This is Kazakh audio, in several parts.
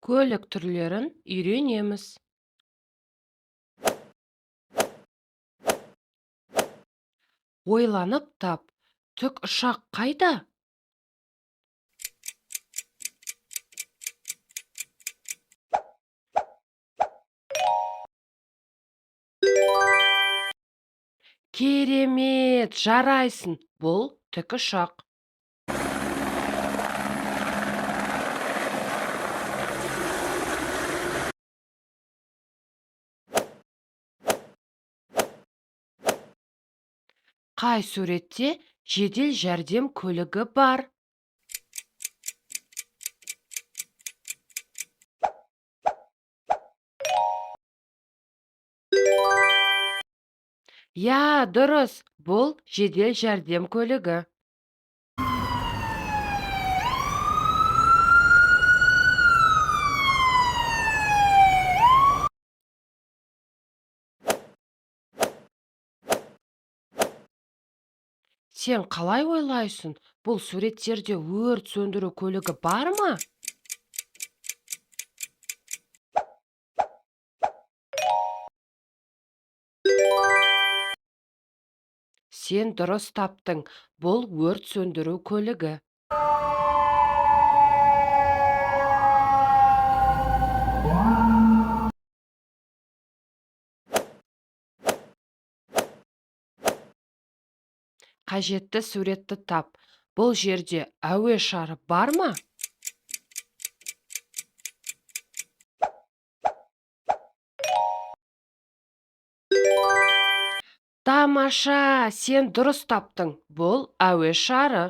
Көлік түрлерін үйренеміз. Ойланып тап, тікұшақ қайда? Керемет, жарайсың, бұл тікұшақ. Қай суретте жедел жәрдем көлігі бар? Иә, дұрыс, бұл жедел жәрдем көлігі. Сен қалай ойлайсың, бұл суреттерде өрт сөндіру көлігі бар ма? Сен дұрыс таптың, бұл өрт сөндіру көлігі. Қажетті суретті тап. Бұл жерде әуе шары бар ма? Тамаша, сен дұрыс таптың, бұл әуе шары.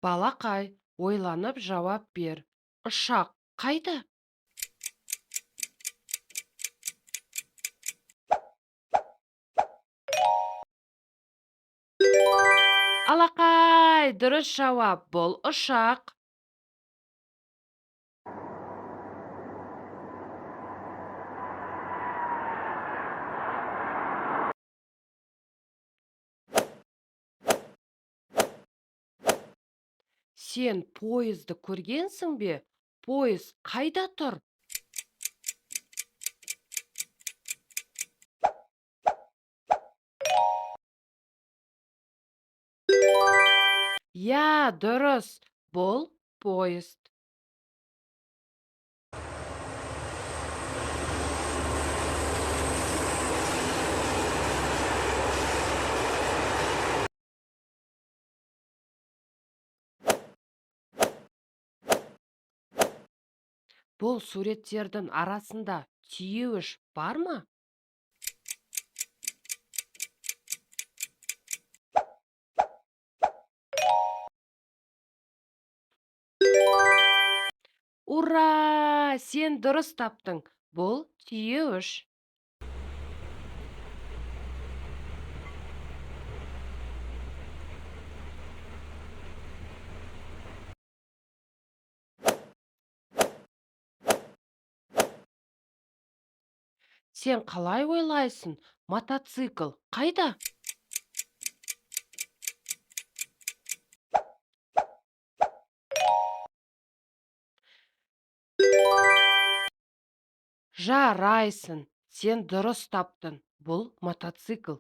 Балақай, ойланып жауап бер. Ұшақ қайда? Алақай, дұрыс жауап, бұл ұшақ. Сен пойызды көргенсің бе? Пойыз қайда тұр? Иә, дұрыс, бұл поезд. Бұл суреттердің арасында түйеуіш бар ма? Ура! Сен дұрыс таптың, бұл түйеуіш. Сен қалай ойлайсың, мотоцикл қайда? Жарайсың, сен дұрыс таптың, бұл мотоцикл.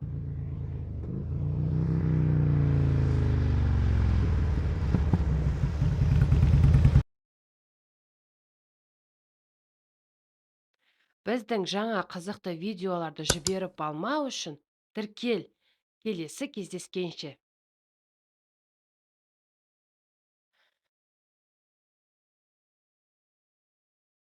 Біздің жаңа қызықты видеоларды жіберіп алмау үшін тіркел. Келесі кездескенше.